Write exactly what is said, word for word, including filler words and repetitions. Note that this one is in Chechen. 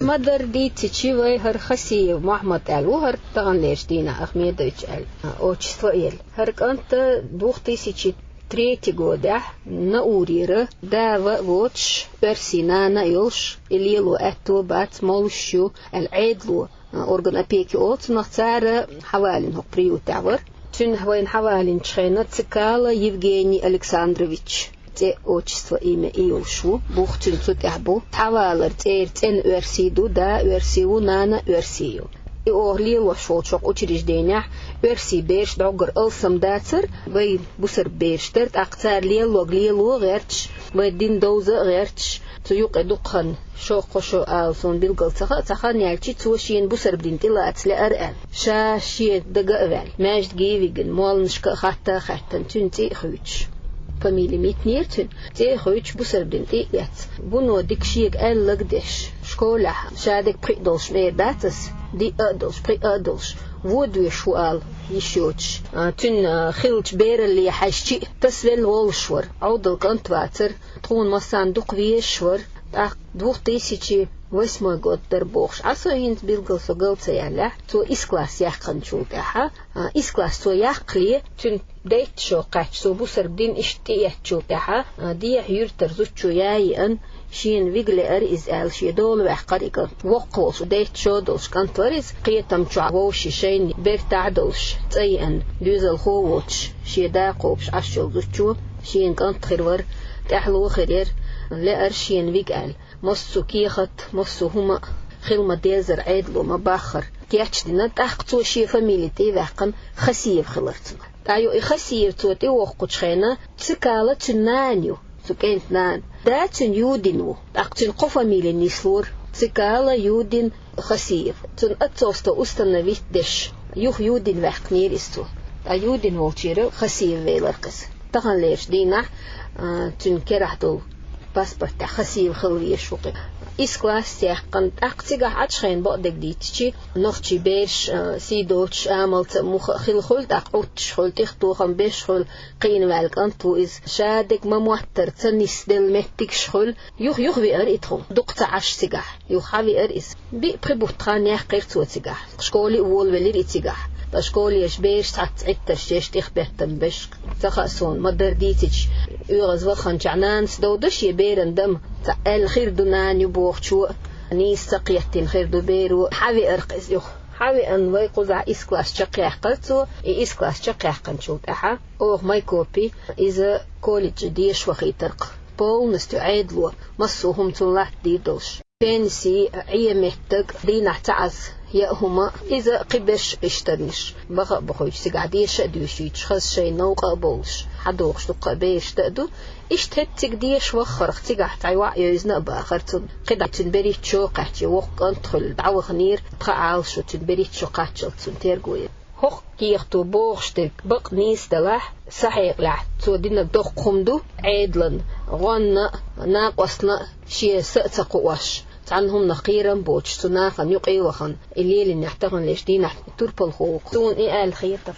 Ма-дарра дийцича, вай хӀара Хасиев Мухьмад аьлла ву, хӀара таханлерчу дийнахь Ахмедович аьлла, а, отчество а елла. ХӀара кӀант две тысячи третий годехь Наурера, да-ва а воцуш, оьрсийн нана а йолуш, и лело аьтто бац, молуш ю аьлла, Ӏедало, а, орган опеки олу цунах, цара хьавалийна хӀокху приютехь вара. Цуьнан вайна хьавалийначу хенахь Цикала Евгений Александрович цӀе, отчество, имя и йолуш ву, бух цуьнан цу тӀехь бу. Хьавалар цӀера цӀена оьрсий ду, да оьрсий ву, нана оьрсий ю. И оха лелош волчу хӀокху учрежденехь оьрсийн бераш дӀоггара алсам дацара, вайн бусарба бераш дара, тӀаккха цара лелларг лело а гӀерташ, вайн дин довза а гӀерташ, цу юкъе дукха хан, шо-кхо шо ала суна билггал ца хаьа, цхьа хан яьлча, цо шена бусарба дин тӀелаца лаьара аьлла, ша шен дага а ваьлла, маьждиге а вигина, молланашка а хатта а хаьттина, цуьнан цӀе а хуьйцуш. Фамили Митнера цуьнан. ЦӀе а хуьйцуш, бусарба дин тӀе а эцна, вуно дика шега аьлларг а деш, школехь ша дерг пхиъ долуш ма эр дац ас, диъ а долуш, пхиъ а долуш, вон доьшуш ву ала йиш йоцуш, а, цуьнан, а, хиллачу бералле хьаьжча а, тасавелла волуш вара, Ӏовдал кӀант вацара, тхуна массарна дукха везаш вара. ТӀаккха две тысячи восьмой год дара бохуш Ӏа со, хӀинца билггал со гал ца яьллехь, цо исс класс яьккхинчул тӀаьхьа, а, исс класс цо яккхале, цуьнан дейтта шо кхаьчча, цо бусарба дин иштта тӀеэцначул тӀаьхьа, а, дехьа юьртара зудчо ян а еана, шена вига лаьара иза аьлла, шен дола ваьккхира и кӀант. Воккха волуш, дейтта шо долуш кӀант вара иза, кхетам чохь вовшийн шайна бертахь а долуш, цӀа еана, доьзалхо а воцуш, шен да кхобуш Ӏаш йолу зудчо шена кӀант хир вара, тӀаьхьало хир яра, лаьара шена вига аьлла. Массо а кехат, массо а хӀума а, хила ма-деззара, Ӏедало ма-баххара, кечдина, тӀаккха цо шен фамили тӀе а ваьккхина, Хасиев хилар цуьнан. ТӀаккха и Хасиев цо тӀевоккхучу хенахь, Цикала цуьнан нана ю, цу кӀентан нана. Да цуьнан Юдин ву, тӀаккха цуьнан кхо фамили нислора: Цикала, Юдин, Хасиев. Цуьнан отцовство установить деш, юха Юдин ваьккхинера иза цо. Ткъа Юдин волчуьра Хасиев велар-кх иза. Таханлерчу дийнахь, а, цуьнан керахь долу паспортехь Хасиев хила везаш ву-кх. Исс класс яьккхина, тӀаккха цигахь Ӏачу хенахь бакъдерг дийцича, нохчийн бераш, а, сий доцуш, амалца а, муха а хилла хуьлу, тӀаккха Ӏуттуш хуьлу, тӀехтохам беш хуьлу, кхиъна ваьлла кӀант ву иза. Ша дерг ма-моттара ца нисделла меттигаш хуьлу. Юха-юха веара и тхуна, дукха ца Ӏаш цигахь. Юха хьан веара иза? Биъ-пхи бутт хан яьккхира цо цигахь. Школе а волавелира и цигахь. Ткъа школехь бераш цхьацца Ӏиттарш еш, тӀехбеттам беш, ца хаьа суна, ма-дарра дийцича, оьгӀаз ваханчохь нанас довда шен беран дама, цхьа аьлла хир ду нана ю бохучо, нийса ца кхеттина хир ду беро. Хьан веара-кх иза юха? Хьан веана, вай кхузахь исс класс чекхъяьккхира цо, и исс класс чекхъяьккхинчул тӀаьхьа оха Майкопе иза колледже деша вахийтар-кх. Полностью Ӏедало массо а хӀума цунна латтадийр долуш. Пенси, Ӏен меттиг, дийнахь цхьа Ӏаса яа хӀума, иза кхиберш иштанаш. Баха а бахуьйтуш, цигахь деша а доьшуьйтуш, хаза шайн новкъа а бовлуш, хьадогӀуш дуккха а бераш дан а ду. Иштта хӀетта цига деша ваххарх, цигахь цхьа йоӀ йевзина а бахара цунна. КхидӀа цуьнан берхӀитта шо кхаьччи, воккха кӀант хуьлу, дӀаваханера, тхан Ӏалашо цуьнан берхӀитта шо кхаччалц цунна терго яра. ХӀокху кехато бохуш дерг бакъ нийса делахь, сан хьекъалехь, цо динарг доккха хӀума ду, Ӏедална, гӀонна а, накъостна а шен са а ца кхоош, цхьана хӀуманах кхерам боцуш, цу нахана юкъе а вахана, и лелийнехь таханлерчу дийнахь турпалхо ву-кх. Суна и аьлла хетара.